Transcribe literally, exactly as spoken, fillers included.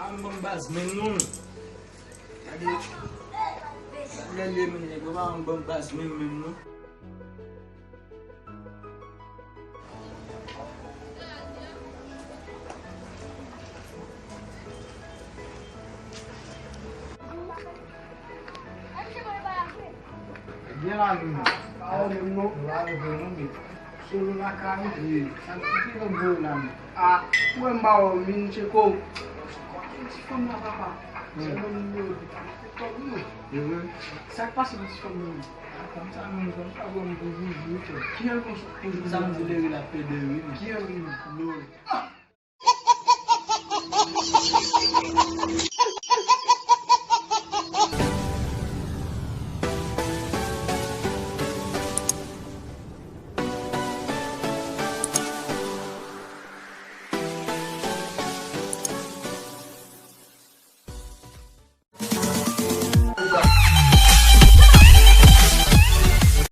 A m ban m baz menm non. Gade, gade lè men nèg yo pa ban m baz menm menm non. Byen la menm. Pa ou menm non. Nou pa leve non men. Solo lakay ou. Wi. Sa ki pi lòt bò la menm. A, ou wè m pa wè w vin tcheke w. Ti fanm la papa. Se bon nimewo de telefòn mwen. Sa k pase pou ti fanm nan? Kòm sa menm, kòm sa bon pou Vivi tou. Ki an konsa pou Vivi? Sa m di Lery la pede wi. Ki an Lery? Lori.